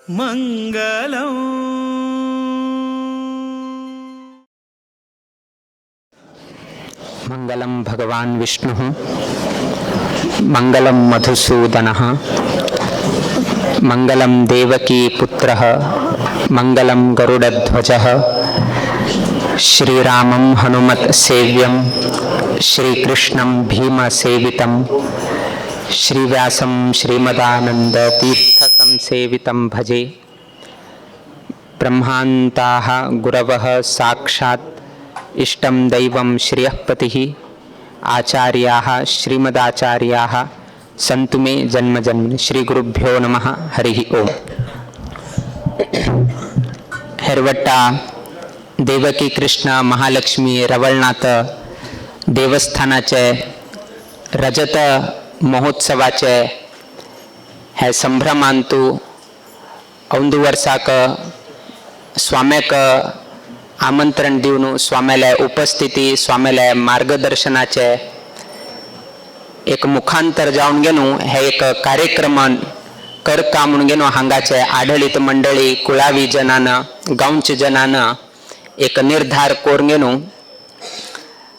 मंगलम। मंगलम भगवान विष्णु, मंगलम मधुसूदनः, मंगलम देवकी पुत्रः, मंगलम गरुडध्वजः। श्रीरामं हनुमत् सेव्यं, श्रीकृष्णं भीमसेवितं, श्रीव्यासं श्रीमदानन्दतीर्थसंसेवितं भजे। ब्रह्मान्ताः गुरवः साक्षात् इष्टं दैवं श्रियःपतिः, आचार्याः श्रीमदाचार्याः सन्तु मे जन्म जन्म। श्री गुरुभ्यो नमः। हरिः ओम। हेरवट्टा देवकी कृष्ण महालक्ष्मी रवळनाथ देवस्थानाचे रजत महोत्सवाचे हे संभ्रमांतु अंदू वर्साक स्वाम्याक आमंत्रण दिवन स्वाम्याले उपस्थिती, स्वाम्याले मार्गदर्शनाचे एक मुखांतर जावन घेवन हे एक कार्यक्रमान करका म्हणून घेवन हांगाचे आडळीत मंडळी, कुळावी जनान, गांवचे जनान एक निर्धार करून घेवन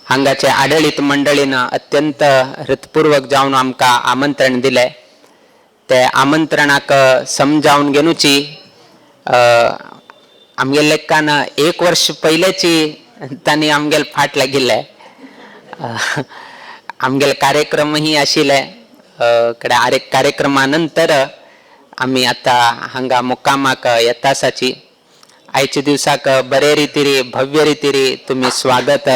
हांगाचे आडळीत मंडळीन अत्यंत हृतपूर्वक जावन आमकां आमंत्रण दिलें। ते आमंत्रणाक समजावन घेवची आमगेले लेखान एक वर्ष पयलेची तांणी आमगेले फाट लागिल्ले। आमगेले कार्यक्रमही आशिल्ले कडे आरे कार्यक्रमा नंतर आमी आतां हांगा मुक्कामाक येता आसाची। आयच्या दिवसाक बरे रितीरी भव्य रितीरी तुमी स्वागत।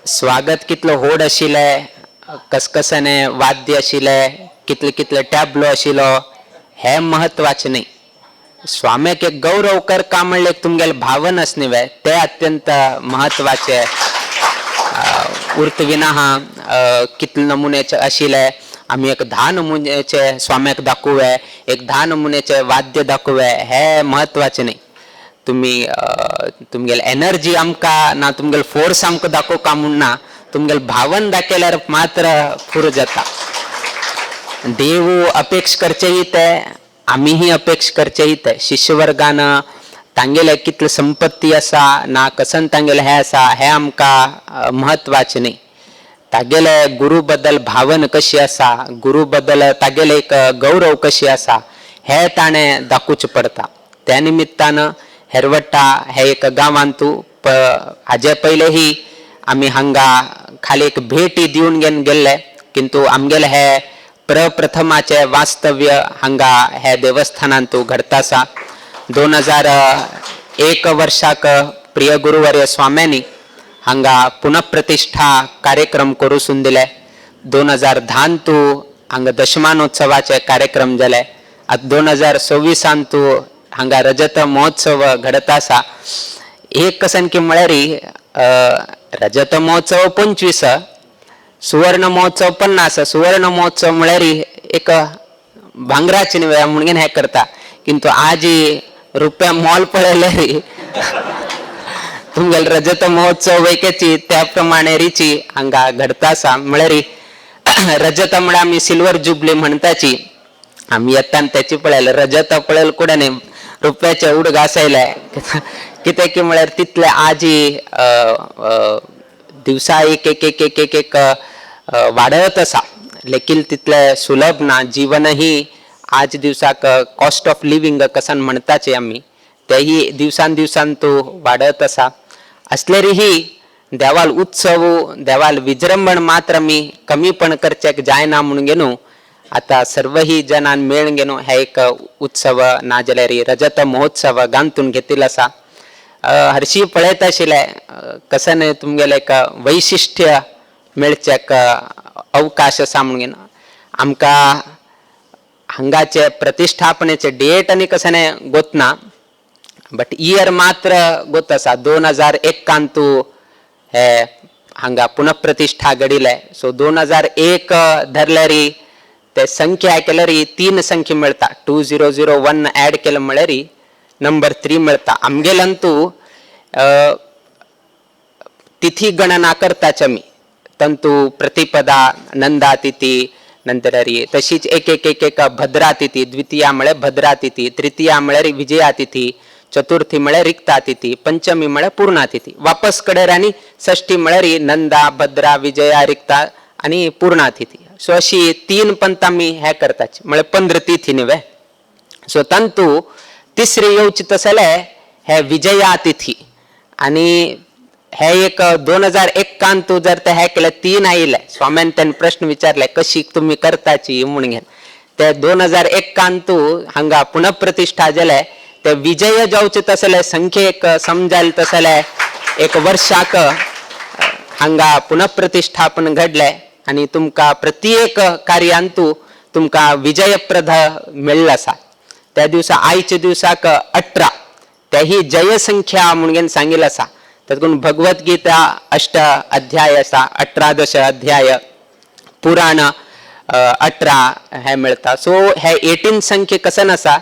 स्वागत कितलो होड आशिल्लें, कसकसने वाद्य आशिल्लें, कितले कितले टॅबलो आशिल्लो हें म्हत्वाचें न्ही। स्वाम्याक एक गौरव करका म्हणल्यार तुमगेले भावन आस न्ही वे, तें अत्यंत म्हत्वाचें। उर्त विना कितले नमुन्याचे आशिल्ले, आमी एक 10 नमुन्याचे स्वाम्याक दाखोवे, एक 10 नमुन्याचे वाद्य दाखोवे, हें म्हत्वाचें न्ही। तुमी तुमगेले एनर्जी आमकां ना, तुमगेले फोर्स आमकां दाखोवका म्हूण ना, तुमगेले भावन दाखयल्यार मात्र पुरो जाता। देव अपेक्ष करचेही ते, आमीही अपेक्ष करचेही ते। शिष्यवर्गान तांगेले कितले संपत्ती आसा ना कसन तांगेले हें आसा हें आमकां म्हत्वाचें न्ही। तागेले गुरू बद्दल भावन कशी आसा, गुरू बद्दल तागेले एक गौरव कशी आसा हें ताणें दाखोवचें पडटा। त्या निमित्तान हेरवट्टा हे एक गांवांतू हाजे पयलेही आमी हांगा खाली एक भेटी दिवन घेवन गेल्ले, किंतु आमगेले हे प्रप्रथमाचे वास्तव्य हांगा हे देवस्थानांतू घडता आसा। 2001 वर्साक प्रिय गुरुवर्य स्वाम्यांनी हांगा पुनःप्रतिष्ठा कार्यक्रम करूसून दिले। 2010 हांगा दशमानोत्सवाचे कार्यक्रम जाले। आतां 2026 हांगा रजत महोत्सव घडत आसा। एक कसन की म्हळ्यार रजत महोत्सव 25, सुवर्ण महोत्सव 50। सुवर्ण महोत्सव म्हळ्यार एक भांगराचे न्ही म्हणून हें करता, किंतु आज रुपया मोल पळयल्यार तुमगेले रजत महोत्सव वैकेची त्या प्रमाणे रिची हांगा घडता आसा। म्हळ्यार रजत म्हळ्यार आमी सिल्वर जुबली म्हणटाची, आमी येता त्याची पळयले रजत पळयल कुडें न्ही रुपयाचे उड घासायले कितें की म्हळ्यार तितले आजी दिवसा एक एक एक एक एक एक वाडत आसा, लेकीन तितले सुलभ ना। जीवनही आज दिवसाक कॉस्ट ऑफ लिव्हिंग कसन म्हणटाचे आमी, तेही दिवसान दिवसान तो वाडत आसा। असलेरीही देवाल उत्सव देवाल विजृंभण मात्र आमी कमीपण करचेक जायना म्हणून घेवन आतां सर्वही जनान मेळून घेवन हे एक उत्सव ना जाल्यार रजत महोत्सव गांथून घेतिल्लो आसा। हरशी पळयत आशिल्ले कशें न्हय तुमगेलें एक वैशिश्ट्य मेळचेक अवकाश आसा म्हणून घेवन आमकां हांगाचे प्रतिष्ठापनेचे डेट आनी कशें न्हय गोतना, बट इयर मात्र गोत आसा। 2001 हे हांगा पुनःप्रतिष्ठा घडिल्लें। सो 2001 धरल्यार ते संख्या केल्यार 3 संख्या मेळटा। 2001 ऍड केलं म्हळ्यार नंबर 3 मेळटा। आमगेल्यांतू तिथी गणना करताच आमी, तंतू प्रतिपदा, नंदा तिथी, नंतर तशीच एक एक एक एक भद्रा तिथी, द्वितीया म्हळ्यार भद्रा तिथी, तृतीया म्हळ्यार विजया तिथी, चतुर्थी म्हळ्यार रिक्ता तिथी, पंचमी म्हळ्यार पूर्णा तिथी, वापस कडेर आनी षष्ठी म्हळ्यार नंदा, भद्रा, विजया, रिक्ता आनी पूर्णा तिथी. सो अशी तीन पंत आमी हे करताची, म्हळ्यार 15 तिथी न्ही. सो तांतू तिसरी येवची तसले हे विजया तिथी आनी हे एक 2001 तूं जर ते हे केले 3 आयले. स्वाम्यान तेन्ना प्रश्न विचारले कशी तुमी करताची म्हूण घेन ते 2001 तूं हांगा पुनঃप्रतिष्ठा जाले ते विजय जावचे तसले संख्येक समजाल तसले एक वर्षाक हांगा पुनঃप्रतिष्ठापन घडले आनी तुमकां प्रत्येक कार्यांतू तुमकां विजयप्रद मेळ्ळो आसा. त्या दिवसा आयच्या दिवसाक 18 तेही जयसंख्या म्हणून सांगिल्लें आसा. तातूंत भगवद्गीता 8 अध्याय आसा, 18 अध्याय, पुराण 18 हे मेळटा. सो हे 18 संख्ये कसन आसा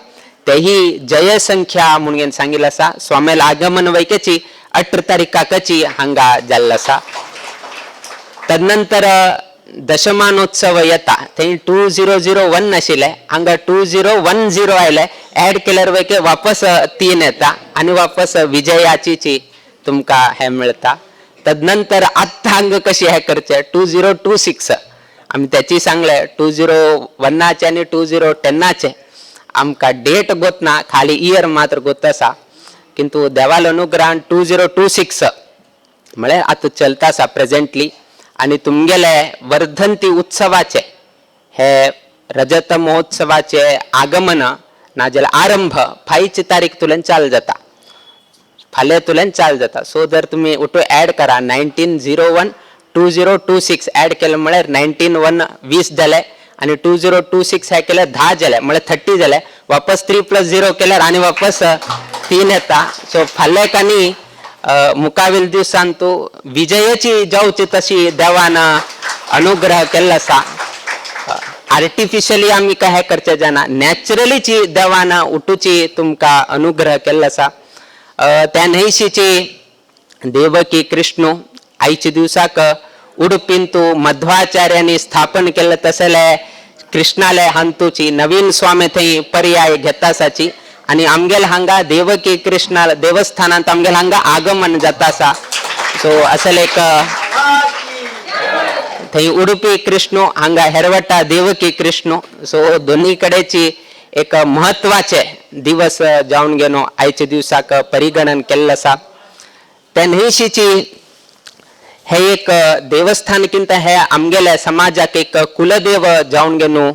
तेही जयसंख्या म्हणून सांगिल्लें आसा. स्वामेल आगमन वैकेची 18 तारीखाकची हांगा जाल्लो आसा. तदनंतर दशमानोत्सव येता थंय 2001 आशिल्ले, हांगा 2010 आयले, ऍड केल्यार वैके वापस 3 येता आनी वापस विजयाची तुमकां हे मेळटा. तदनंतर आत्तां हांगा कशी हे करचे 2026 आमी त्याची सांगले 2001 आनी 2010 आमकां डेट गोतना, खाली इयर मात्र गोत आसा. किंतु देवाल अनुग्रहान 2026 म्हळ्यार आतां चलता आसा प्रेजेंटली. आनी तुमगेले वर्धंती उत्सवाचे हे रजत महोत्सवाचे आगमन नाजाल्यार आरंभ फायची तारीख तुल्यान चालू जाता, फाल्यां तुल्यान चालू जाता. सो जर तुमी ओटो ऍड करा 1901 2026 ऍड केलें म्हळ्यार 19 1 20 जाले आनी 2026 हे केल्यार 10 जाले म्हळ्यार 30 जाले, वापस 3 + 0 केल्यार आनी वापस 3 येता. सो फाल्यां आनी मुखावेल दिवसान तूं विजयाची जावची तशी देवान अनुग्रह केल्लो आसा. आर्टिफिशियली आमी काय करचे जाणा, नॅचरलीची देवान उठूची तुमकां अनुग्रह केल्लो आसा. त्या न्हंयशीची देवकी कृष्णू आयच्या दिवसाक उडपींतू मध्वाचार्यांनी स्थापन केल्ले तसले कृष्णाले हांतूची नवीन स्वामी थंय पर्याय घेता आसाची आनी आमगेल हांगा देवकी कृष्णा देवस्थानांत आमगेल हांगा आगमन जाता आसा. सो असले एक थंय उडुपी कृष्णू हांगा हेरवटा देवकी कृष्णू. सो दोन्ही कडेची एक महत्वाचे दिवस जावन गेलो आयच्या दिवसाक परिगणन केल्लें आसा. त्या न्हंयशीची हे एक देवस्थान किंत हे आमगेले समाजाक एक कुलदेव जावन गेलो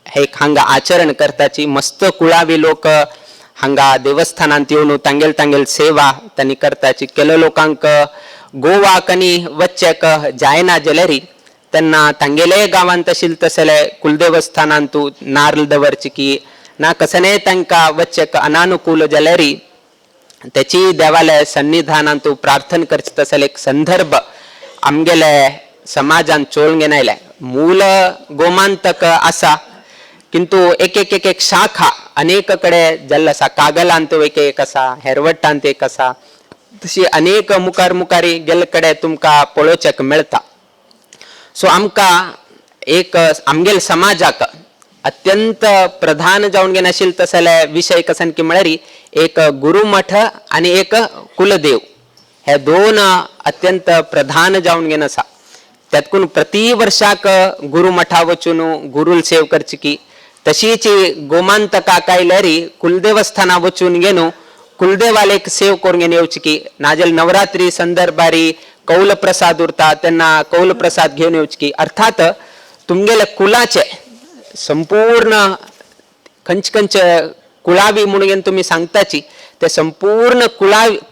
हे एक हांगा आचरण करताची. मस्त कुळावी लोक हांगा देवस्थानांत येवन तांगेल तांगेल सेवा तांणी करताची. केलो लोकांक गोवाक आनी वच्चेक जायना जाल्यार तेन्ना तांगेले गांवांत आशिल्ले तसले कुलदेवस्थानांतू नार्ल दवरची की ना कसनेय तांकां वच्चेक अनानुकूल जाल्यार त्याची देवाले सन्निधानांतू प्रार्थना करचे तसले एक संदर्भ आमगेले समाजान चोळून घेवन मूल गोमांतक आसा, किंतु एक एक एक एक शाखा अनेक कडे जाल्लो आसा. कागलांत एक एक आसा, हेरवटांत एक आसा, तशी अनेक मुखार मुखारी गेल्ले कडेन तुमकां पळोवच्याक मेळटा. सो आमकां एक आमगेल समाजाक अत्यंत प्रधान जावन घेवन आशिल्ले तसले विशय कसन की म्हळ्यार एक गुरुमठ आनी एक कुलदेव हे दोन अत्यंत प्रधान जावन घेवन आसा. त्यातकून प्रति वर्षाक गुरुमठा वचून गुरुल सेव करची की तशीच गोमांतका आयल्यार कुलदेवस्थाना वचून घेवन कुलदेवालेक सेव करून घेवन येवची की नाजाल्यार नवरात्री संदर्भारी कौल प्रसाद उरता तेन्ना कौल प्रसाद घेवन येवची की. अर्थात तुमगेले कुलाचे संपूर्ण खंयचे खंयचे कुळावी म्हणून तुमी सांगताची ते संपूर्ण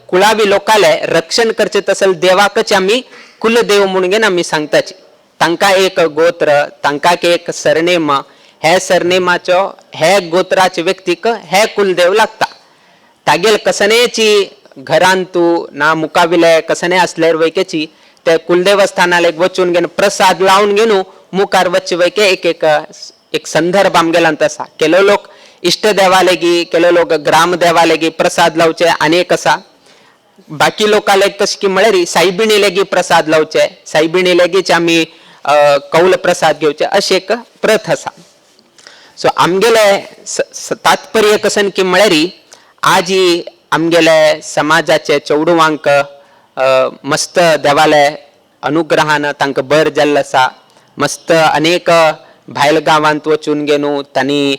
कुळावी लोकाले रक्षण करचे तसल देवाकच आमी कुलदेव म्हणून आमी सांगताची. तांकां एक गोत्र, तांकां एक सरनेम, हे सरनेमाचो हे गोत्राचे व्यक्तीक हे कुलदेव लागता. तागेल कसनेची घरांतू ना मुकाविले कसने असल्यार वैकेची ते कुलदेवस्थानाक वचून घेवन प्रसाद लावन घेवन मुखार वच्चे वैके एक एक एक संदर्भ आमगेलांत आसा. केलो लोक इश्ट देवालेगी, केलो लोक ग्राम देवालेगी प्रसाद लावचे अनेक आसा. बाकी लोकांक कशें की म्हळ्यार सायबिणी लेगी प्रसाद लावचे, सायबिणी लेगीच आमी कौल प्रसाद घेवचे अशें एक प्रथ आसा. सो आमगेले तात्पर्य कसन की म्हळ्यार आजी आमगेले समाजाचे चेडवांक मस्त देवाले अनुग्रहान तांकां बरें जाल्लें आसा. मस्त अनेक भायल गांवांत वचून घेवन तांणी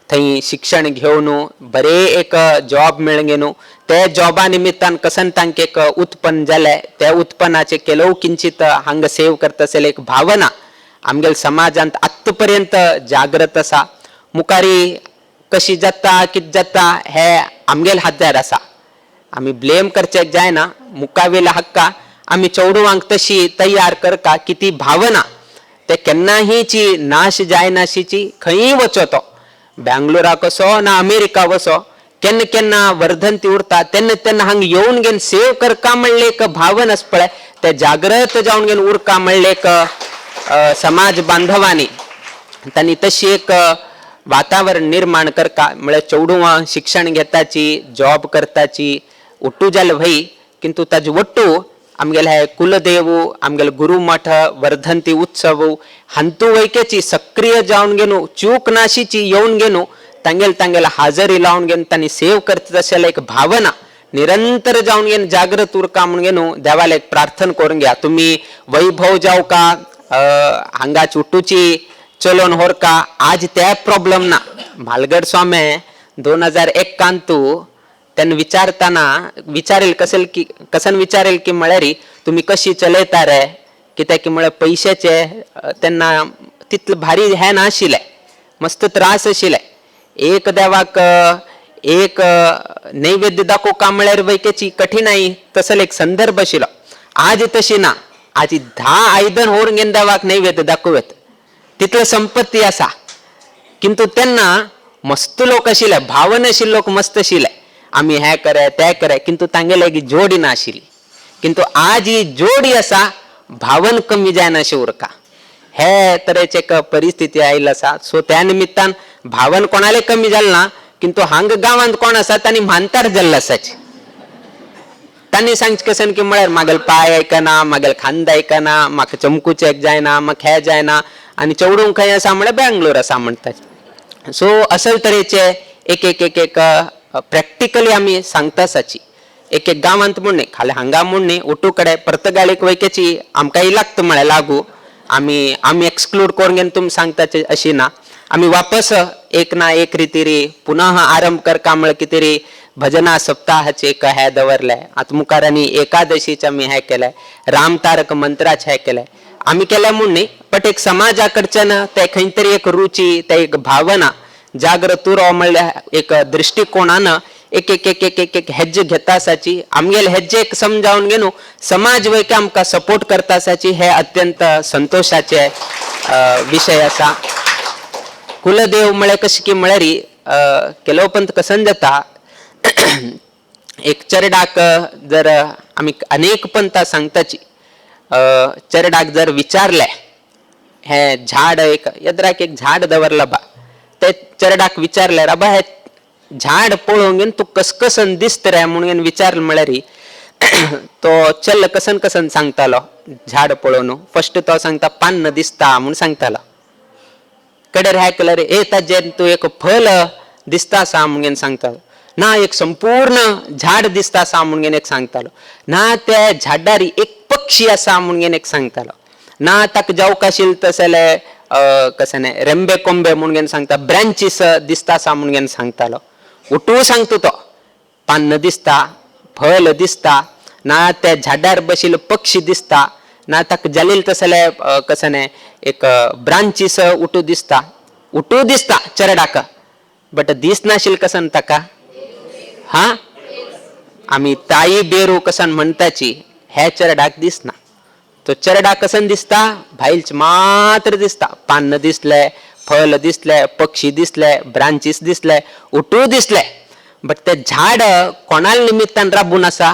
थंय शिक्षण घेवन बरें एक जॉब मेळून घेवन ते जॉबा निमित्तान कसन तांकां एक उत्पन्न जालें, ते उत्पन्नाचें केलो किंचित हांगा सेव करता आसले एक भावना आमगेले समाजांत आत्त पर्यंत जागृत आसा. मुखारी कशी जाता कितें जाता हे आमगेले हातार आसा, आमी ब्लेम करचें जायना. मुखावेल्या हक्का आमी चेडवांक तशी तयार करका की ती भावना ते केन्नाहीची नाश जायनाशीची खंयी वचो, तो बेंगलोराक वचो ना अमेरिका वचो, केन्ना केन्ना वर्धंती उरता तेन्ना तेन्ना हांगा येवन घेवन सेव करका म्हणले एक भावना आसा पळय, ते जागृत जावन घेवन उरका म्हणले एक समाज बांधवांनी तांणी तशी एक वातावरण निर्माण करका. म्हळ्यार चेडवां शिक्षण घेताची, जॉब करताची, ಒಟ್ಟು जालें व्हय, किंतु ताजे ಒಟ್ಟು आमगेले हे कुलदेव, आमगेले गुरुमठ, वर्धंती उत्सव हांतू वैकेची सक्रिय जावन घेवन चूक नाशीची येवन घेवन तांगेले तांगेले हाजरी लावन घेवन तांणी सेव करता तशें एक भावना निरंतर जावन घेवन जागृत उरका म्हूण घेवन देवाले एक प्रार्थना करून घ्या. तुमी वैभव जावका हांगा चुटूची चलोवन व्हरका, आज ते प्रॉब्लम ना. म्हालगड स्वामी 2001 तेन्ना विचारतना विचारेल कसेल की कसन विचारेल की म्हळ्यार तुमी कशी चलयता रे, कित्याक की म्हळ्यार पयशाचे तेन्ना तितले भारी हें नाशिल्लें, मस्त त्रास आशिल्ले. एक देवाक एक नैवेद्य दाखोवका म्हळ्यार वैकेची कठीणाई तसलो एक संदर्भ आशिल्लो. आज तशी ना, आज 10 आयदन व्हरून घेवन देवाक नैवेद्य दाखोवत तितले संपत्ती आसा. किंतु तेन्ना मस्त लोक आशिल्ले, भावन आशिल्ले लोक मस्त आशिल्ले, आमी हें करे तें करे, किंतु तांगेले एक जोडी नाशिल्ली. किंतु आज ही जोडी आसा, भावन कमी जायना उरका, हे तरेचे एक परिस्थिती आयिल्ली आसा. सो त्या निमित्तान भावन कोणाले कमी जालें ना, किंतु हांगा गांवांत कोण आसा तांणी म्हानतार जाल्लो आसाची. तांणी सांगचें कशें की म्हळ्यार म्हागेले पांय आयकना, म्हागेले खांद आयकना, म्हाका चमकूचें एक जायना, म्हाका हें जायना, आनी चेडूंक खंय आसा म्हळ्यार बेंगलोर आसा म्हणटा. सो असल तरेचे एक एक एक एक प्रॅक्टिकली आमी सांगता आसाची. एक एक गांवांत म्हूण न्ही, खाली हांगा म्हूण न्ही, उटू कडेन पर्तगाळीक वैकेची आमकांय लागता म्हळ्यार लागू, आमी आमी एक्सक्लूड करून घेवन तुमी सांगताचे अशी ना. आमी वापस एक ना एक रितीरी पुनः आरंभ करका म्हळ्यार कितें तरी भजना सप्ताहाचे एक हें दवरलें. आतां मुखार आनी एकादशीचे आमी हें केलें, रामतारक मंत्राचें हें केलें, आमी केलें म्हूण न्ही, बट एक समाजा कडच्यान ते खंय तरी एक रुची, ते एक भावना जागृत उरो म्हणल्यार एक दृश्टिकोणान एक एक एक एक एक एक हेज्जे घेता आसाची. आमगेले हेज्जे एक समजावन घेवन समाज वैके आमकां सपोर्ट करता आसाची, हे अत्यंत संतोशाचे विशय आसा. कुलदेव म्हळ्यार कशें की म्हळ्यार केलोपंत कसन जाता, एक चरडाक जर आमी अनेक पंथा सांगताची, चरडाक जर विचारलें हें झाड एक येद्राक एक झाड दवरलां बा, ते चरडाक विचारलें राबा हें झाड पळोवंक घेवन तूं कसकसन दिसता रे म्हणून विचारलें म्हळ्यार तो चल कसन कसन सांगतालो झाड पळोवन. फर्स्ट तो सांगता पान्न दिसता म्हूण सांगतालो, कडेर ह्या केल्यार ए ताजेर तूं एक फल दिसता आसा म्हणून सांगतालो, ना एक संपूर्ण झाड दिसता आसा म्हणून एक सांगतालो, ना त्या झाडार एक पक्षी आसा म्हणून एक सांगतालो, ना ताका जावंक आशिल्लें तसले कशें न्ही रेंबे कोंबे म्हणून सांगता, ब्रांचीस दिसता आसा म्हणून सांगतालो. उठू सांगता तो पान्न दिसता, फल दिसता, ना त्या झाडार बशिल्लो पक्षी दिसता, ना ताका जालेल तसले कशें न्ही एक ब्रांचीस उठू दिसता, उठू दिसता चरडाक, बट दिसनाशिल्लें कसन ताका. हा आमी ताई बेरू कसन म्हणटाची, हे चरडाक दिसना. तो चरडा कसन दिसता, भायलच मात्र दिसता, पान्न दिसले, फल दिसले, पक्षी दिसले, ब्रांचीस दिसले, उठू दिसले, बट ते झाड कोणाल निमित्तान राबून आसा,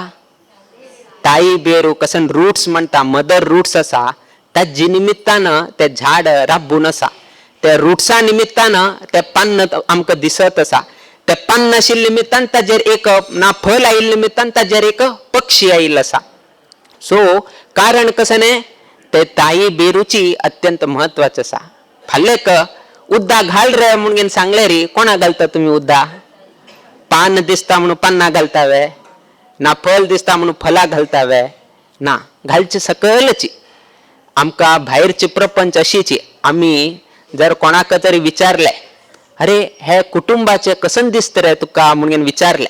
ताई बेरू कसन रूट्स म्हणटा, मदर रूट्स आसा, ताजी निमित्तान ते झाड राबून आसा. त्या रुट्सा निमित्तान ते पान्न आमकां दिसत आसा, ते पान्न आशिल्ले निमित्तान ताजेर एक ना फल आयिल्ले निमित्तान ताजेर एक पक्षी आयिल्लो आसा. सो कारण कशें न्ही ते ताई बेरूची अत्यंत म्हत्वाचें आसा. फाल्लेक उद्दा घाल रे म्हणून सांगले री, कोणा घालता तुमी उद्दा? पान दिसता म्हणून पान्ना घालता वे? ना फल दिसता म्हणून फलां घालता वे? ना, घालची सकलची. आमकां भायरची प्रपंच अशीची. आमी जर कोणाक तरी विचारले, अरे हे कुटुंबाचे कसन दिसत रे तुका म्हणून विचारले,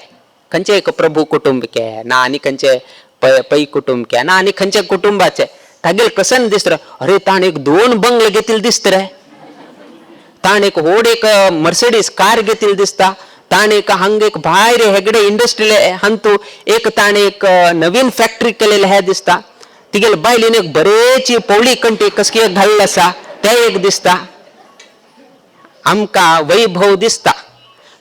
खंयचे एक प्रभू कुटुंब के ना आनी खंयचे पै कुटुंब के ना आनी खंयचे कुटुंबाचे तागेल कसन दिसत रे, अरे ताण एक 2 बंगले घेतील दिसत रे, ताण एक व्हड एक मर्सिडीज कार घेतील दिसता, ताण एक हांग एक भायर हेगडे इंडस्ट्री हांतू एक ताण एक नवीन फॅक्टरी केलेले हे दिसता, तिगेले बायलेन एक बरेची पवळी कंटी कसकी एक घाल्ले आसा ते एक दिसता. आमकां वैभव दिसता,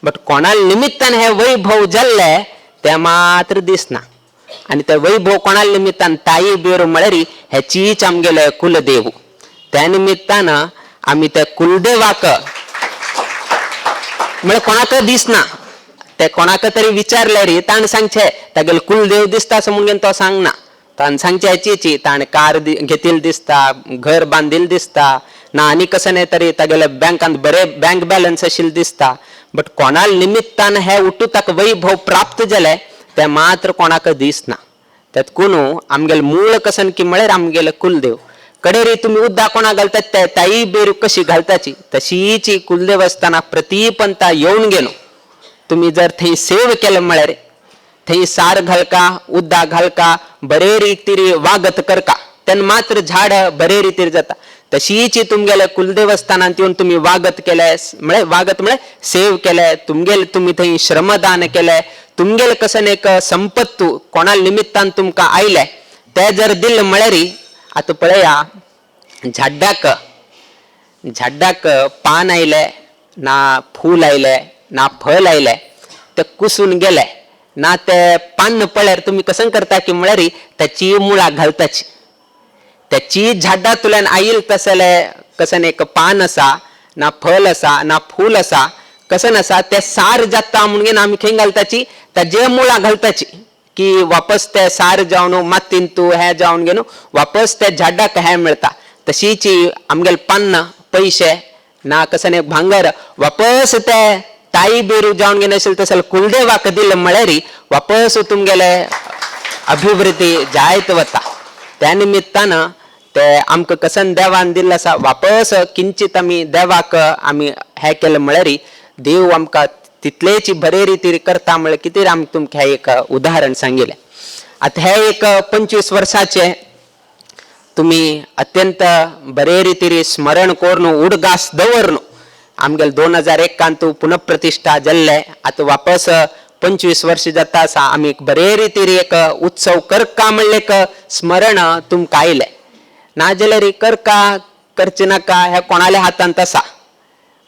बट कोणा निमित्तान हे वैभव जाल्ले ते मात्र दिसना. आनी ते वैभव कोणा निमित्तान ताई बेरू म्हळ्यार हेचीच आमगेले कुलदेव. त्या निमित्तान आमी त्या कुलदेवाक म्हळ्यार कोणाक दिसना, ते कोणाक तरी विचारले री ताणें सांगचे तागेले कुलदेव दिसता असो म्हणून तो सांगना. ताणें सांगचे हेचीची ताणें कार घेतील दिसता, घर बांदिल दिसता ना आनी कसं न्ही तरी तागेले बँकांत बरे बँक बॅलन्स आशिल्ले दिसता, बट कोणा निमित्तान हे उठू ताका वैभव प्राप्त जाले ते मात्र कोणाक दिसना. त्यात कोणू आमगेले मूळ कसन की म्हळ्यार आमगेले कुलदेव कडे रे तुमी उद्दा कोणा घालतात ते ताई बेरू कशी घालताची तशीची कुलदेव आसतना प्रतिपंता येवन गेलो. तुमी जर थंय सेव केले म्हळ्यार थंय सार घालका, उद्दा घालका, बरे रितीर वागत करका, तेन्ना मात्र झाड बरे रितीर जाता. तशीची तुमगेले कुलदेवस्थानांत येवन तुमी वागत केले म्हळ्यार वागत म्हळ्यार सेव केले, तुमगेले तुमी थंय श्रमदान केले, तुमगेले कसन एक संपत्तू कोणा निमित्तान तुमकां आयले ते जर दिले म्हळ्यार आतां पळया झाडाक झाडाक पान आयले ना फूल आयले ना फळ आयले ते कुसून गेले ना ते पान पळ्यार तुमी कसं करता की म्हळ्यार त्याची मुळां घालताची. त्याची झाडांतल्यान आयल तसले कसन एक पान आसा ना फळ आसा ना फूल आसा कसन आसा ते सार जाता म्हणून आमी खंय घालताची ताजे मुळां घालताची की वापस ते सार जावन मातीन तूं हें जावन घेवन वापस ते झाडाक हें मेळटा. तशीच आमगेले पान्नां पयशे ना कसन एक भांगर वापस ते ताई बेरू जावन घेवन आशिल्ले तसले कुलदेवाक दिले म्हळ्यार वापस तुमगेले अभिवृद्धी जायत वता. त्या निमित्तान ते आमकां कसन देवान दिल्लें आसा वापस किंचित आमी देवाक आमी हें केलें म्हळ्यार देव आमकां तितलेच बरे रितीर करता म्हळ्यार कितें आमकां तुमकां हें एक उदाहरण सांगिल्लें. आतां हें एक 25 वर्साचें तुमी अत्यंत बरे रितीर स्मरण करून उडगास दवरनु आमगेले 2001 पुनःप्रतिष्ठा जाल्ले. आतां वापस 25 वर्ष जाता आसा आमी बरे रितीर एक उत्सव करका म्हणलें एक स्मरण तुमकां आयलें. नाजाल्यार करका करचें नाका हें कोणाल्या हातांत आसा,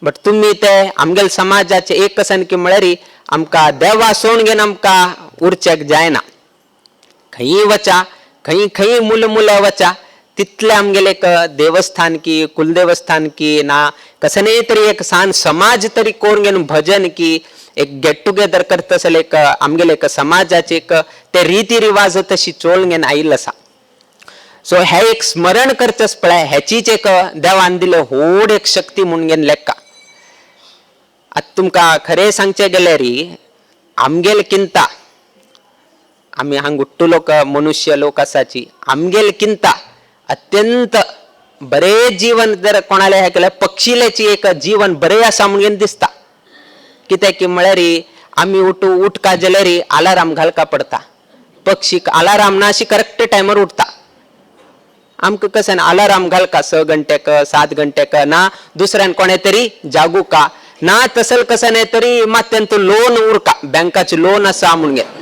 बट तुमी ते आमगेले समाजाचे एक कसन की म्हळ्यार आमकां देवा सोडून घेवन आमकां उरचेक जायना. खंयी वचा खंय खंय मुलं मुलं वचा तितले आमगेले एक देवस्थान की कुलदेवस्थान की ना कसने तरी एक सान समाज तरी कोण घेवन भजन की एक गेट टुगेदर करता आसले एक आमगेले एक समाजाचे एक ते रिती रिवाज तशी चोल घेवन आयिल्लो आसा. सो हे एक स्मरण करचेच पळय हेचीच एक देवान दिले व्हड एक शक्ती म्हूण घेवन लेखा. आतां तुमकां खरें सांगचें गेल्यार आमगेले किंता आमी हांगा उट्टू लोक मनुष्य लोक आसाची आमगेले किंता अत्यंत बरें जीवन जर कोणाले हें केल्यार पक्षिलेची एक जीवन बरें आसा म्हणून दिसता. कित्याक की म्हळ्यार आमी उठू उठका जाल्यार अलाराम घालका पडता, पक्षीक अलाराम ना अशी करेक्ट टायमार उठता. आमकां कशें ना अलाराम घालका 6 घंटेक 7 घंटेक ना दुसऱ्यान कोणें तरी जागुका ना तसल कसं न्ही तरी मात तो लोन उरका बँकाचे लोन आसा म्हणून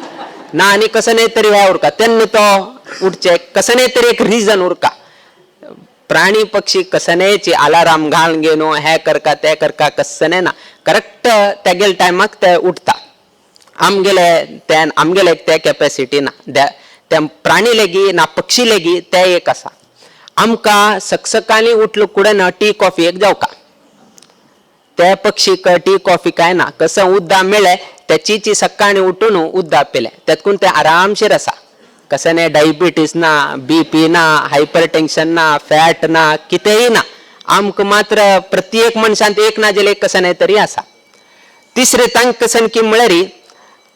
ना आनी कसं न्ही तरी हें उरका तेन्ना तो उठचे कसं न्ही तरी एक रिजन उरका. प्राणी पक्षी कसनेची अलाराम घालून घेवन हें करका तें करका कसने ना करेक्ट तेगेले टायमाक ते उठता. आमगेले ते आमगेले ते कॅपेसिटी ना त्या प्राणी लेगी ना पक्षी लेगी ते एक आसा. आमकां सकसकाळी उठलो कुडें ना टी कॉफी एक जावका ते पक्षीक टी कॉफी काय ना कसं उद्दा मेळ्ळे त्याची सकाळी उठून उद्दा पिले तेतकून ते आरामशीर आसा. कसने डायबिटीस ना, बीपी ना, हायपर टेन्शन ना, फॅट ना, कितेंय ना. आमकां मात्र प्रत्येक मनशांत एक ना जाल्यार एक कसं तरी आसा. तिसरे तांक कसन की म्हळ्यार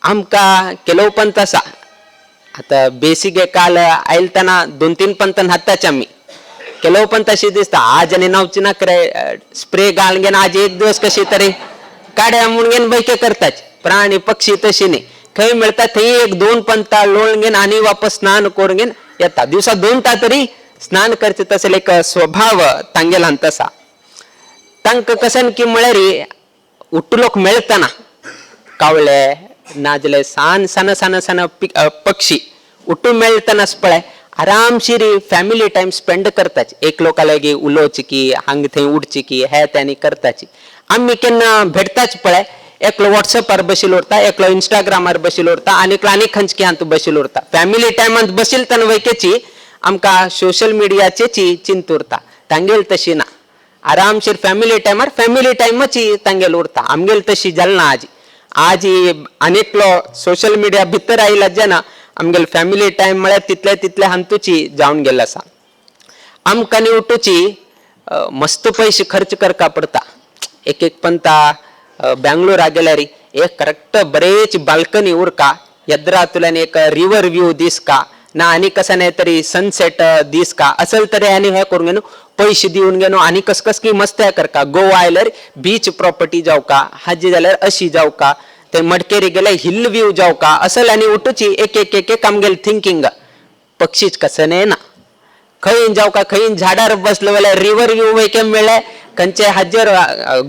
आमकां केलोव पंत आसा. आतां बेसीक काल आयलतना 2-3 पंत न्हाताच आमी. केलोव पंत अशी दिसता आज आनी न्हावची ना करे स्प्रे घालून घेवन आज एक दिवस कशी तरी काड्या म्हणून घेवन बैके करताच. प्राणी पक्षी तशी न्ही, खंय मेळटा थंय 1-2 पंता लोळून घेवन आनी वापस स्नान करून घेवन येता. दिवसा 2 ता तरी स्नान करचे तसले एक स्वभाव तांगेलांत आसा. तांकां कसन की म्हळ्यार उठलोक मेळतना कावळे नाजले सान सान सान सान पक्षी उठू मेळटनाच पळय आरामशीर फॅमिली टायम स्पेंड करताची. एक लोका लागीं उलोवची की हांग थंय उडची की हे त्यांनी करताची. आमी केन्ना भेटताच पळय एकलो वॉट्सएपार बशील उरता, एकलो इंस्टाग्रामार बशील उरता आनी एकलो आनी खंयचे हातूंत बशील उरता. फॅमिली टायमांत बशील तेन्ना वैकेची आमकां सोशल मिडियाचेची चिंत उरता. तांगेल तशी ना, आरामशीर फॅमिली टायमार फॅमिली टायमाची तांगेल उरता. आमगेल तशी जाल ना. आजी आजी आनीकलो सोशल मिडिया भितर आयला जेन्ना आमगेल फॅमिली टायम म्हळ्यार तितले तितले हातूची जावन गेल्लो आसा. आमकां न्ही उठूची मस्त पयशे खर्च करका पडता. एक एक पंता बेंगलोरा गेल्यार एक करेक्ट बरेच बाल्कनी उरका, येद्रातुल्यान एक रिवर व्यू दिसका ना आनी कसा नाही तरी सनसेट दिसका असल तरी आनी हे करून घेवन पयशे दिवन घेवन आनी कस कस की मस्त हे करका. गोवा आयल्यार बीच प्रॉपर्टी जावका, हाजी जाल्यार अशी जावका, ते मडकेरी गेल्यार हिल व्यू जावका, असल आनी उठूची एक एक एक एक आमगेले थिंकींग. पक्षीच कसं नाही ना, खंय जावका खंय झाडार बसलो जाल्यार रिवर व्यू वयके मेळ्ळे, खंयचे हाजेर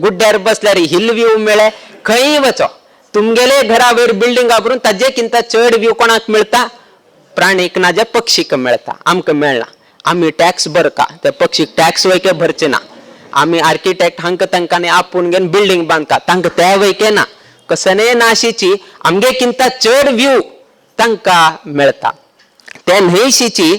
गुड्ड्यार बसल्यार हिल व्यू मेळ्ळे. खंय वचो तुमगेले घरा वयर बिल्डिंग वापरून ताजे किंता चड व्यू कोणाक मेळटा? प्राणीक ना जे पक्षीक मेळटा, आमकां मेळना. आमी टॅक्स भरका, त्या पक्षीक टॅक्स वयके भरचे ना. आमी आर्किटेक्ट हांकां तांकां आपोवन घेवन बिल्डिंग बांदका, तांकां ते वयके ना. कसने नाशीची आमगे किंता चड व्यू तांकां मेळटा. ते न्हयशीची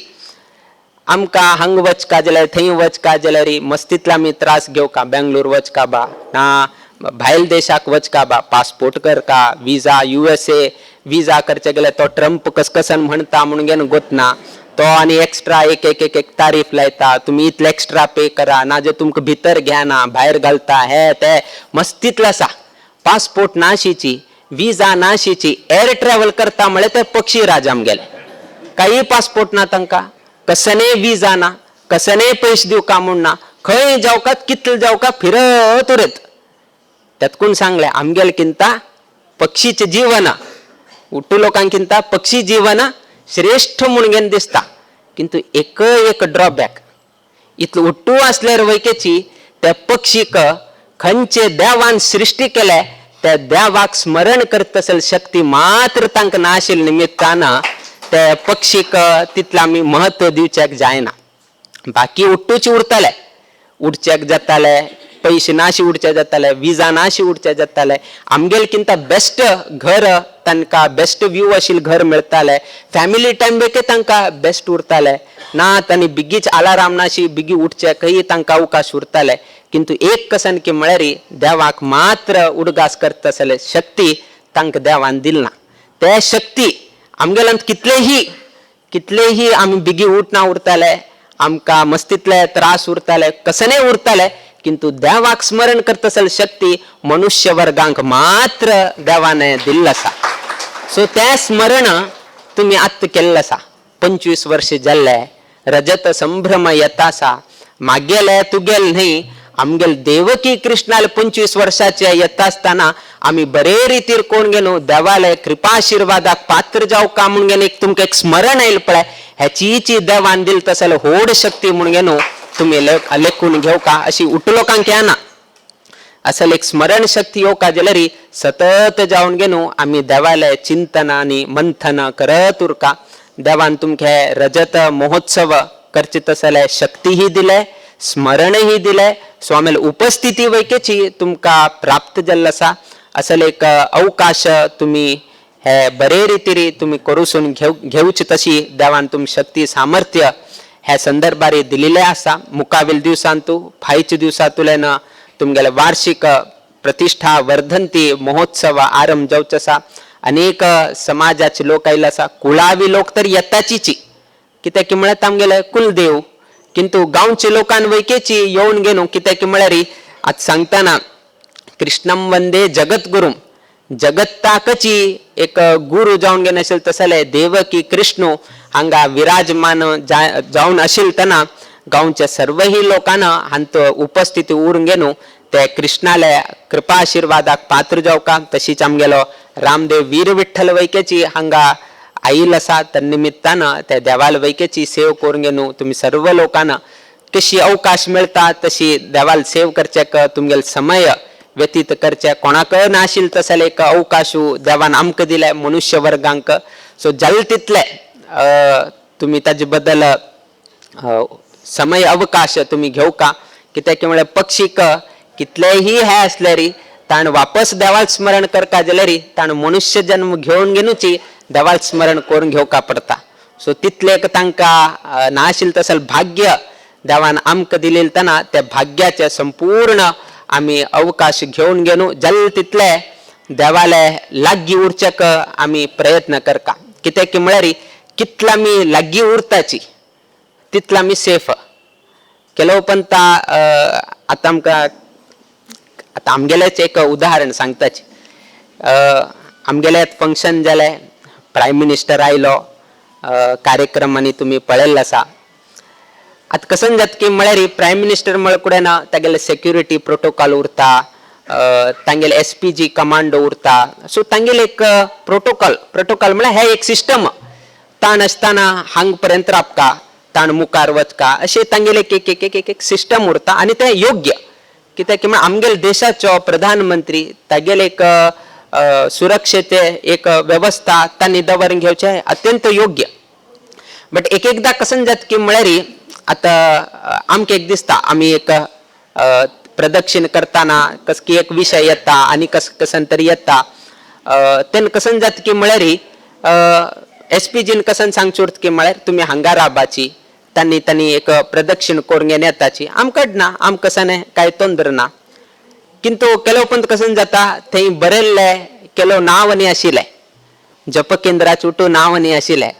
आमकां हांग वचका जाल्यार थंय वचका जाल्यार मस्तीतले आमी त्रास घेवका. बेंगलोर वचका बा ना भायल देशाक वचका बा, पासपोर्ट करका, विजा USA विजा करचे गेल्यार तो ट्रंप कसकसन म्हणटा म्हणून घेवन गोतना तो आनी एक्स्ट्रा एक एक एक एक तारीफ लायता, तुमी इतले एक्स्ट्रा पे करा ना जे तुमकां भितर घेना भायर घालता हे ते मस्तीतले आसा. पासपोर्ट नाशीची विजा नाशीची एर ट्रॅव्हल करता म्हळ्यार ते पक्षी राज आमगेले. काही पासपोर्ट ना तांकां, कसने विजा ना, कसने पयशे दिवका म्हूण ना, खंय जावका कितले जावका फिरत उरत. त्यात कोण सांगले आमगेले किंता पक्षीचे जीवन उट्टू लोकांकिंता पक्षी जीवन श्रेष्ठ म्हणून घेवन दिसता. किंतु एक एक ड्रॉबॅक इतलो उट्टू असल्यार वैकेची त्या पक्षीक खंयचे देवान सृष्टी केले त्या देवाक स्मरण करत असेल शक्ती मात्र तांकां नाशिल्ले निमित्तान त्या पक्षीक तितलें आमी महत्व दिवच्याक जायना. बाकी उट्टूची उरताले, उडच्याक जाताले, पयशे नाशी उडचे जाताले, विजा नाशी उडचे जाताले. आमगेल किंता बेस्ट घर तांकां बेस्ट व्यू आशिल्लें घर मेळटाले, फॅमिली टायम बेके तांकां बेस्ट उरताले ना. तांणी बेगीच अलाराम नाशी बेगी उठचे खंय तांकां अवकाश उरताले. किंतु एक कसन की म्हळ्यार देवाक मात्र उडगास करता आसले शक्ती तांकां देवान दिल ना. ते शक्ती आमगेल्यान कितलेही कितलेही आमी बेगी उठना उरताले, आमकां मस्तीतले त्रास उरताले, कसने उरताले, किंतु देवाक स्मरण करता आसले शक्ती मनुष्य वर्गांक मात्र देवाने दिल्ल आसा. सो तें स्मरण तुमी आत्तां केल्लें आसा. 25 वर्ष जाल्ले रजत संभ्रम येता आसा. मागेले तुगेल न्ही आमगेल देवकी कृष्णाले 25 वर्षाचे येता आसतना आमी बरे रितीर कोण गेलो देवाले कृपाशिर्वादाक पात्र जावका म्हणून गेलो एक तुमकां एक स्मरण आयल पळय, हेचीची देवान दिल तसले होड शक्ती म्हणून गेलो तुमी लेखून घेवका अशी उठलोकांक येना. असल एक स्मरण शक्ती येवका जाल्यार सतत जावन गेलो आमी देवाले चिंतन आनी मंथन करत उरका. देवान तुमकां रजत महोत्सव करचे तसले शक्तीही दिले, स्मरणही दिले, स्वामील उपस्थिती वैकेची तुमकां प्राप्त जाल्लो आसा. असल एक अवकाश तुमी हे बरे रितीरी तुमी करूसून घेवची तशी देवान तुम शक्ती सामर्थ्य ह्या संदर्भार दिलेले आसा. मुखावेल दिवसांतू फायच्या दिवसांतल्यान तुमगेले वार्षिक प्रतिष्ठा वर्धंती महोत्सव आरंभ जावचो आसा. अनेक समाजाचे लोक आयले आसा. कुळावी लोक तर येताचीची, कित्याक की म्हळ्यार आमगेले कुलदेव, किंतु गांवचे लोकान वैकेची येवन घेवन, कित्याक की म्हळ्यार आतां सांगतना कृष्णम वंदे जगद्गुरुम, जगत्ताकची एक गुरु जावन घेवन आशिल्ले तसले देवकी कृष्ण हांगा विराजमान जावन आशिल्तना गांवच्या सर्वही लोकांना हांत उपस्थिती उरून घेवन ते कृष्णाले कृपा आशिर्वादाक पात्र जावका. तशीच आमगेलो रामदेव वीर विठ्ठल वैकेची हांगा आईल आसा, त्या निमित्तान त्या देवाल वैकेची सेव करून घेवन तुमी सर्व लोकांना कशी अवकाश मेळटा तशी देवाल सेव करच्याक तुमगेलो समय व्यतीत करचे. कोणाक नाशिल्ले तसले एक अवकाशू देवान आमकां दिले मनुष्य वर्गांक. सो जाले तितले तुमी ताजे बद्दल समय अवकाश तुमी घेवका, कित्याक की म्हळ्यार पक्षीक कितलेही हे आसल्यारी ताण वापस देवाल स्मरण करका जाल्यारी ताण मनुष्य जन्म घेवन घेवची देवाल स्मरण करून घेवका पडटा. सो तितले एक तांकां नाशिल्ले तसले भाग्य देवान आमकां दिलेले तना त्या भाग्याचे संपूर्ण आमी अवकाश घेवन घेवन जाले तितले देवाले लागीं उरच्याक आमी प्रयत्न करका. कित्याक की म्हळ्यार कितले आमी लागीं उरताची तितले आमी सेफ. केलो पण आतां आमकां आतां आमगेलेच एक उदाहरण सांगताच. आमगेलें फंक्शन जालें, प्रायम मिनिस्टर आयलो, कार्यक्रमांनी तुमी पळयल्लो आसा. आतां कसन जाता की म्हळ्यार प्रायम मिनिस्टर म्हळ्यार कडेन ना तागेले सेक्युरिटी प्रोटोकॉल उरता, तांगेले एसपीजी कमांडो उरता. सो तांगेले एक प्रोटोकॉल, प्रोटोकॉल म्हळ्यार हे एक सिस्टम, ताण आसतना हांग पर्यंत राबका, ताण मुखार वचका, अशें तांगेले एक एक एक एक एक सिस्टम उरता आनी तें योग्य. कित्याक की म्हळ्यार आमगेले देशाचो प्रधानमंत्री तागेले एक सुरक्षेचे एक वेवस्था तांणी दवरून घेवचें अत्यंत योग्य. बट एक एकदां कसन जाता की म्हळ्यार आतां आमकां एक दिसता आमी एक प्रदक्षिण करतना कस की एक विशय येता आनी कस कसन तरी येता, तेन्ना कसन जाता की म्हळ्यार एसपीजीन कसन सांगचें उरता की म्हळ्यार तुमी हांगा राबाची, तांणी तांणी एक प्रदक्षिण करून घेवन येताची, आमकां ना आमकां कसन कांय तोंदर ना. किंतु केलो पण कसन जाता थंय बरयल्लें केलो नांव न्ही आशिल्लें, जप केंद्राचे उठू नांव न्ही आशिल्लें,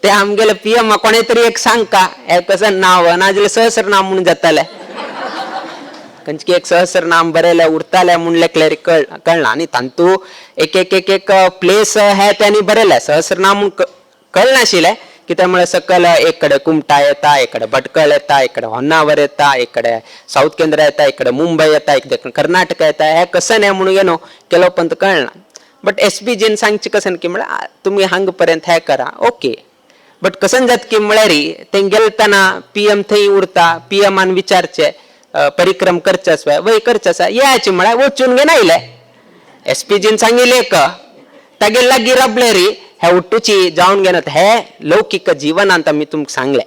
ते आमगेले पीएम कोणे तरी एक सांगका हे कसं नाव, नाजाल्यार सहस्र नाम म्हणून जाताले. खंयची एक सहस्र नाम बरयलें उरतालें म्हूण लेखल्यार कळना. आनी तांतू एक एक एक एक प्लेस हे त्यांनी बरयलें सहस्र नाम म्हूण कळनाशिल्लें, कित्याक म्हळ्यार सकयल एक कडेन कुमटा येता, एक कडेन भटकळ येता, एक कडेन होन्नावर येता, एक कडेन सावथ केंद्र येता, एक कडेन मुंबय येता, एक कडेन कर्नाटका येता, हे कसन हें म्हणून न्हू केलो पण कळना. बट एस पी जीन सांगचें कसन की म्हळ्यार तुमी हांगा पर्यंत हें करा, ओके. बट कसन जाता की म्हळ्यार थंय गेलतना पी एम थंय उरता, पी एमान विचारचे परिक्रम करचे आसा वय करचे आसा याचे म्हळ्यार वचून घेवन आयले. एस पी जीन सांगिल्लें एक तागेर लागीं राबले री हे उट्टूची जावन घेनात. हे लौकीक जिवनांत आमी तुमकां सांगलें,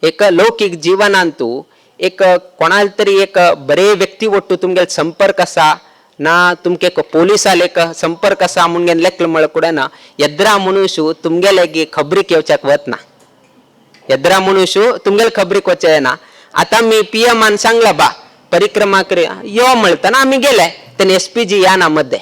एक लौकीक जिवनांत तूं एक कोणाल तरी एक बरे व्यक्ती वट्टू तुमगेलो संपर्क आसा ना, तुमके एक पोलिसाल एक संपर्क आसा म्हणून घेवन लेखलं म्हळ्यार कुडें ना येद्रा मनुष्य तुमगेले गी खबरीक येवच्याक वतना, येद्रा मनुष्य तुमगेले खबरीक वचें येना. आतां मी पी एमान सांगला बा परिक्रमा कर यो म्हणतना आमी गेले तेन्ना एस पी जी या ना मध्ये,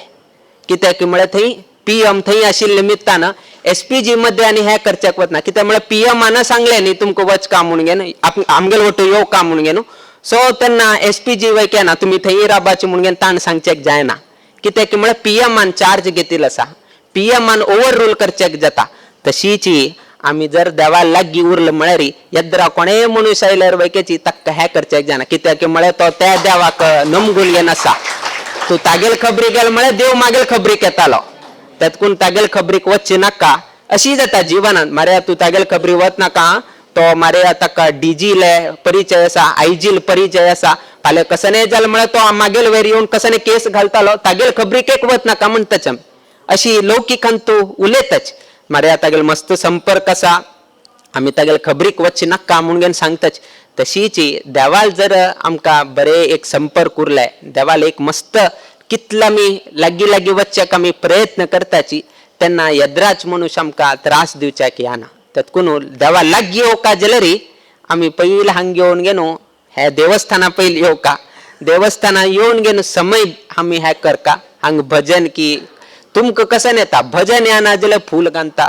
कित्याक म्हळ्यार थंय पी एम थंय आशिल्ले निमित्तान एस पी जी मध्ये आनी हें करच्याक वतना, कित्याक म्हळ्यार पी एमान सांगलें न्ही तुमकां वच का म्हणून घेवन आमगेले वटू यो का म्हणून घेवन. सो तेन्ना एस पी जी वय केना तुमी थंय राबाचे म्हणून घेवन ताण सांगचेक जायना, कित्याक की म्हळ्यार पी एमान चार्ज घेतिल्लो आसा, पी एमान ओवर रूल करचेक जाता. तशीची आमी जर देवा लागीं उरले म्हळ्यार येद्रा कोणेय मनीस आयल्यार वैकेची ताका हें करचेक जायना, कित्याक की म्हळ्यार तो त्या देवाक नमगूल घेवन आसा. तूं तागेल खबरीक गेलो म्हळ्यार देव मागेल खबरीक येतालो, तेतकून तागेल खबरीक वचचें नाका. अशी जाता जिवनांत, मारे तूं तागेल खबरी वच नाका, तो मारे ताका डीजीले परिचय आसा, आयजील परिचय आसा, फाल्यां कसने जालें म्हळ्यार तो मागेल वयर येवन कसने केस घालतालो, तागेल खबरीक एक वच नाका म्हणटाच आमी. अशी लौकिकान तूं उलयताच, मारे तागेल मस्त संपर्क आसा, आमी तागेल खबरीक वचचें नाका म्हणून घेवन सांगताच. तशीच देवाल जर आमकां बरे एक संपर्क उरले, देवाल एक मस्त कितले आमी लागीं लागीं वचच्याक आमी प्रयत्न करताची तेन्ना येद्राच मनुष्य आमकां त्रास दिवच्याक येना. तेतकून देवा लागीं येवका जाल्यार आमी पयलीं हांगा येवन घेवन हे देवस्थाना पयलीं येवका, देवस्थाना येवन घेवन समय आमी हें करका, हांगा भजन की तुमकां कशें येता भजन या ना जाल्यार फूल घालता,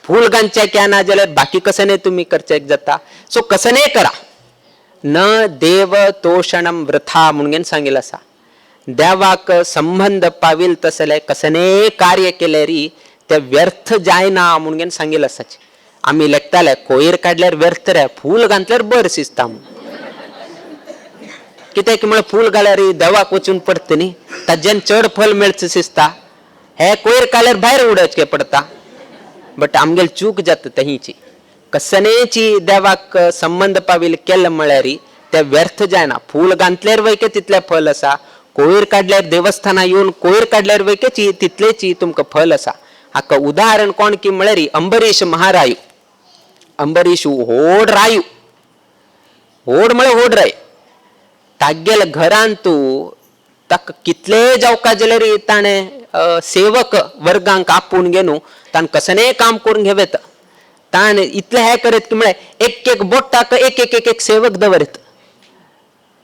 फूल घालचें क्या ना जाल्यार बाकी कशें तुमी करचें जाता. सो कसने करा, न देव तोषणम वृथा म्हणून सांगिल्लें आसा. देवाक संबंध पाविल तसले कसने कार्य केले री ते व्यर्थ जायना म्हणून सांगिल्लें आसा. आमी लेखताले कोयर काडल्यार व्यर्थ रे, फूल घातल्यार बरें दिसता म्हूण. कित्याक म्हळ्यार फूल घाल्यार देवाक वचून पडटा न्ही, ताज्यान चड फल मेळचें दिसता. हे कोयर काडल्यार भायर उडोवचें पडटा. बट आमगेली चूक जाता तहीची. कसनेची देवाक संबंध पाविल केलें म्हळ्यार ते व्यर्थ जायना. फूल घातल्यार वयके तितलें फल आसा, कोयर काडल्यार देवस्थानां येवन कोयर काडल्यार वयकेची तितलेची तुमकां फल आसा. हाका उदाहरण कोण की म्हळ्यार अंबरीश महारायू. अंबरीश व्हड रायू, व्हड म्हळ्यार व्हड राय. तागेल्या घरांत तूं ताका कितले जावका जाल्यार ताणें सेवक वर्गांक आपोवन घेवन ताणें कसलेंय काम करून घेवेत. ताणें इतलें हें करीत की म्हळ्यार एक एक बोटाक एक एक एक एक सेवक दवरीत,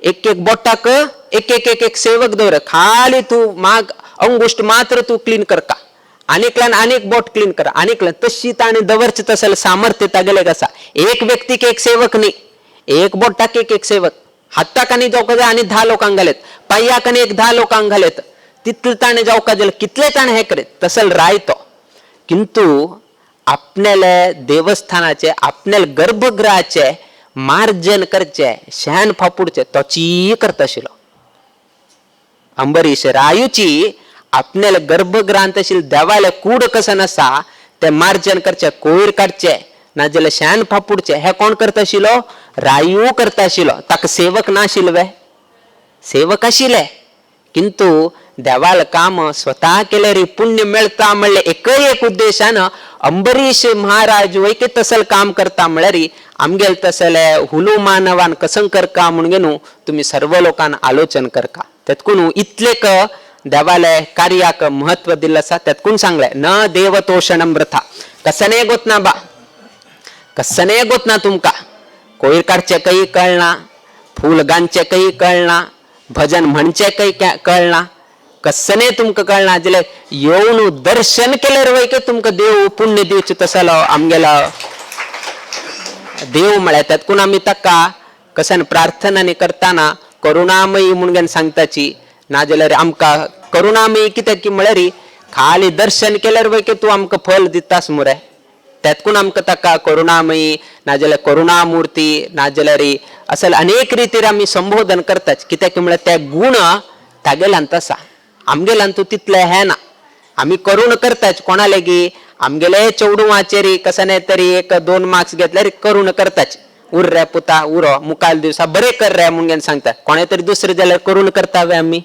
एक एक बोटाक एक एक एक एक सेवक दवर. खाली तूं माग अंगुष्ट मात्र तूं क्लीन करका, आनीकल्यान आनीक बोट क्लीन कर, आनीकल्यान तशी ताणें दवरचें तसलें सामर्थ्य तागेलें आसा. एक व्यक्तीक एक सेवक न्ही, एक बोटाक एक एक सेवक. हाताक आनी जावका जाय आनी 10 लोकांक घालेत, पांयाक आनी एक 10 लोकांक घालेत, तितलें ताणें जावका जाय कितलें ताणें हें करीत तसल राय तो. किंतु आपणाले देवस्थानाचे आपणाले गर्भगृहाचे मार्जन करचे, शेण फापुडचे तोची करता आशिल्लो. अंबरीश रायूची आपणाले गर्भगृहांत आशिल्ले देवाले कूड कसन आसा ते मार्जन करचे, कोयर काडचे, नाजाल्यार शेण फापुडचे, हे कोण करता आशिल्लो? रायू करता आशिल्लो. ताका सेवक नाशिल्ले वे? सेवक आशिल्ले, किंतु देवाल काम स्वता केल्यार पुण्य मेळता म्हणलें एकय एक उद्देशान अंबरीश महाराज वयके तसल काम करता म्हळ्यार आमगेल तसले हुलू मानवान कसं करका म्हणून न्हू तुमी सर्व लोकान आलोचन करका. तेतकून इतलेक देवाले कार्याक महत्व दिल्लें आसा. तेतकून सांगलें न देवतोषणम वृथा. कसने गोतना बा, कसने गोतना तुमकां कोयर काडचें कही कळना, फूल गांचें कही कळना, भजन म्हणचें कही कळना, कसने तुमकां कळना जाल्यार येवन दर्शन केल्यार वय की तुमकां देव पुण्य दिवचें तसलो आमगेलो देव म्हळ्यार. तेतकून आमी ताका कसन प्रार्थना करतना करुणामयी म्हणून सांगताची, नाजाल्यार आमकां करुणामयी कित्याक की म्हळ्यार खाली दर्शन केल्यार वय की तूं आमकां फल दितास मुरे. तेतकून आमकां ताका करुणामयी नाजाल्यार करुणामूर्ती नाजाल्यार असल अनेक रितीर आमी संबोधन करतात. कित्याक म्हळ्यार ते गुण तागेल्यांत आसा, आमगेल्यांत तितले हें ना. आमी करुण करतात कोणा लेगी आमगेले चेडवाचेर कशें न्ही तरी एक 2 मार्क्स घेतल्यार करुण करतात, उर रे पुता उरो मुखाल दिवसा बरें कर रे म्हणून सांगता. कोणें तरी दुसरें जाल्यार करुण करता वे आमी?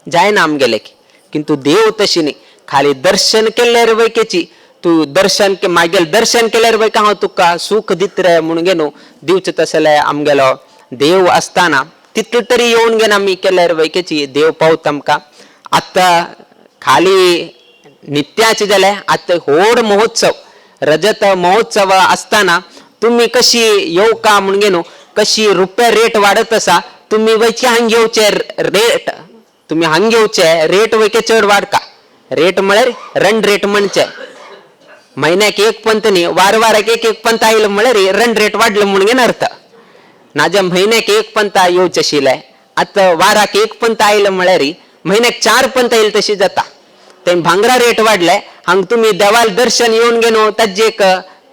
जायना आमगेले. किंतु देव तशी न्ही, खाली दर्शन केल्यार वयकेची तूं दर्शन मागेल दर्शन केल्यार वय हांव तुका सुख दित रे म्हणून न्हू दिवचें तसलें आमगेलो देव आसतना तितलें तरी येवन घेवन आमी केल्यार वयकेची देव पावता आमकां. आतां खाली नित्याचे जालें, आतां व्हड महोत्सव रजत महोत्सव आसतना तुमी कशी येवका म्हणून न्हू कशी रुपया रेट वाडत आसा, तुमी वयचे हांग घेवचे रेट, तुमी हांग घेवचे रेट वयके चड वाडका. रेट म्हळ्यार रन रेट म्हणचे म्हयन्याक एक पंत न्ही, वार वाराक एक एक पंत आयलो म्हळ्यार रन रेट वाडलो म्हणून अर्थ. नाजा म्हयन्याक एक पंत येवचें आशिल्लें, आतां वाराक एक पंत आयलो म्हळ्यार म्हयन्याक 4 पंत येयले तशी जाता. ते भांगरा रेट वाडले, हांग तुमी देवाल दर्शन येवन घेवन ताजें एक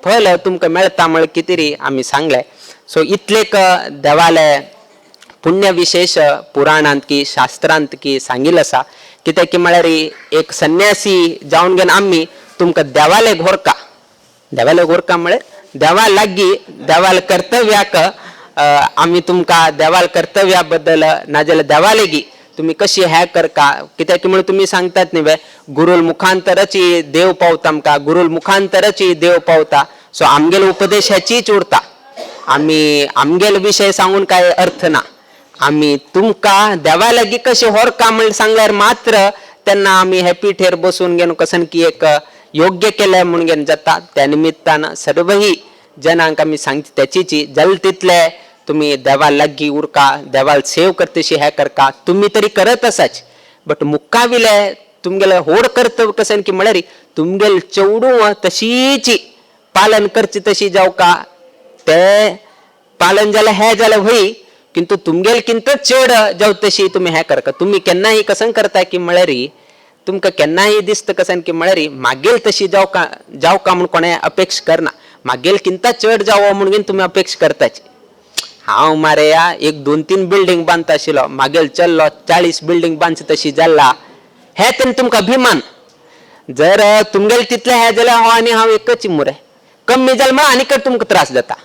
फल तुमकां मेळटा म्हळ्यार कितें री आमी सांगलें. सो इतलेक देवाले पुण्यविशेष पुराणांत की शास्त्रांत की सांगिल्लें आसा. कित्याक की म्हळ्यार एक संन्यासी जावन घेवन आमी तुमकां देवाले घोरका, देवाले घोरका म्हळ्यार देवा लागीं देवाल कर्तव्याक आमी तुमकां देवाल कर्तव्या बद्दल नाजाल्यार देवा लागीं तुमी कशी हें करका. कित्याक की म्हणून तुमी सांगतात न्ही वे गुरूल मुखांतरची देव पावता आमकां, गुरूल मुखांतरची देव पावता. सो आमगेलो उपदेश हेचीच उरता. आमी आमगेलो विशय सांगून काय अर्थ ना. आमी तुमकां देवा लागीं कशें होरका म्हण सांगल्यार मात्र तेन्ना आमी हे पिठेर बसून घेवन कसन की एक योग्य केलें म्हूण घेवन जाता. त्या निमित्तान सर्वही जनांक आमी सांगता तेचीची जल तितले तुमी देवा लागीं उरका, देवाल सेव करतशी हें करका. तुमी तरी करत आसाच, बट मुखाविले तुमगेले होड कर्तव्य कशें की म्हळ्यार तुमगेले चेडूं तशीची पालन करची तशी जावका ते पालन जालें हें जालें व्हय, किंतु तुमगेले किंत चड जावं तशी तुमी हें करका. तुमी केन्नाय कसं करता की म्हळ्यार तुमकां केन्नाय दिसता कशें की म्हळ्यार मागेल तशी जावका जावका म्हूण कोणें अपेक्षा करना, मागेल किंता चड जावो म्हणून तुमी अपेक्षा करताची. हांव मारे या एक 2-3 बिल्डींग बांदता आशिल्लो, मागेल चल्लो 40 बिल्डींग बांदची तशी जाल्ला, हें तेन्ना तुमकां अभिमान. जर तुमगेले तितलें हें जाल्यार हांव आनी हांव एकच मुरे, कमी जालें म्हळ्यार आनीक तुमकां त्रास जाता.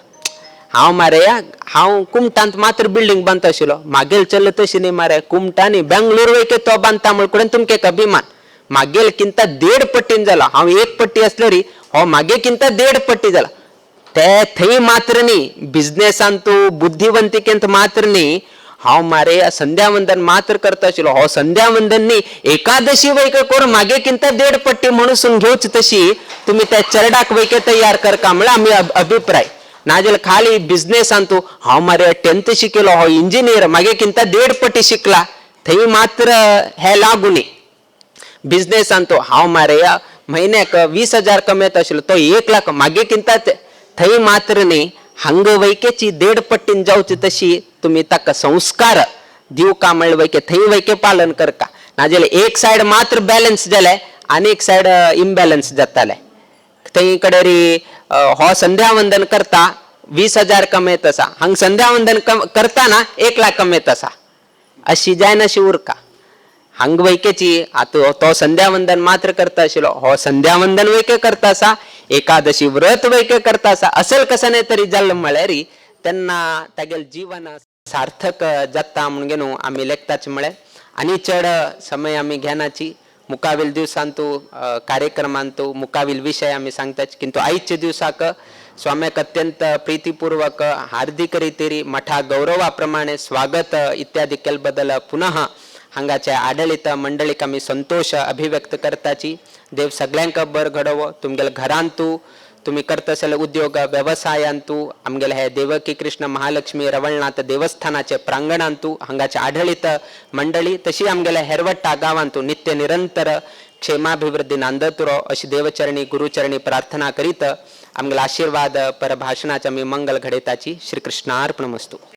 हांव मारे हांव कुमटांत मात्र बिल्डींग बांदता आशिल्लो, मागेल चल्लो तशी न्ही मारे कुमटांनी बेंगलोर वयके तो बांदता म्हण कडेन तुमकां एक अभिमान. मागेल किंता 1.5 पट्टीन जाला, हांव 1 पट्टी आसल्यार हो मागे किंता 1.5 पट्टी जाला. ते थंय मात्र न्ही, बिजनेसान तूं बुद्धिवंतिकेंत मात्र न्ही, हांव मारे संध्यावंदन मात्र करता आशिल्लो, हो संध्यावंदन न्ही एकादशी वैक करून मागे किंता 1.5 पट्टी म्हणून घेवची तशी तुमी त्या चरडाक वैके तयार करका म्हळ्यार आमी अभिप्राय. नाजाल्यार खाली बिजनेसान तूं हांव मारे 10th शिकलो, हो इंजिनियर मागे किंता 1.5 पट्टी शिकला, थंय मात्र हे लागू न्ही. बिजनेसान तो हांव मारे म्हयन्याक 20,000 कमयता आशिल्लो, तो 1 लाख मागे किंता थंय मात्र न्ही, हांग वैकेची 1.5 पट्टीन जावची तशी तुमी ताका संस्कार दिवका म्हणले वैके थंय वैके पालन करका. नाजाल्यार एक सायड मात्र बॅलन्स जालें आनी एक सायड इम्बॅलन्स जातालें. थंय कडेन हो संध्यावंदन करता 20,000 कमयत आसा, हांग संध्यावंदन करताना 1 लाख कमयत आसा, अशी जायनाशी उरका. हांग वैकेची आतां तो संध्यावंदन मात्र करता आशिल्लो, हो संध्यावंदन वैके करता आसा, एकादशी व्रत वैके करता आसा, असल कशें न्ही तरी जालें म्हळ्यार तेन्ना तागेलें जीवन सार्थक जाता म्हणून न्हू आमी लेखताच म्हळें. आनी चड समय आमी घेनाची, मुखावेल दिवसांतू कार्यक्रमांतू मुखावेल विशय आमी सांगताच, किंतु आयच्या दिवसाक स्वाम्याक अत्यंत प्रीतिपूर्वक हार्दिक रितीरी मठा गौरवा प्रमाणे स्वागत इत्यादी केल बदल पुनः हांगाच्या आडळीत मंडळीक आमी संतोष अभिव्यक्त करताची. देव सगळ्यांक बर घडोवो, तुमगेले घरांतू तुमी करता आसले उद्योग वेवसायांतू, आमगेले हे देवकी कृष्ण महालक्ष्मी रवळनाथ देवस्थानाचे प्रांगणांतू हांगाचे आढळीत मंडळी तशी आमगेले हेरवट्टा गांवांतू नित्य निरंतर क्षेमाभिवृद्धी नांदतुरो अशी देवचरणी गुरुचरणी प्रार्थना करीत आमगेले आशीर्वाद परभाषणाचे आमी मंगल घडयताची. श्रीकृष्णार्पणमस्तु.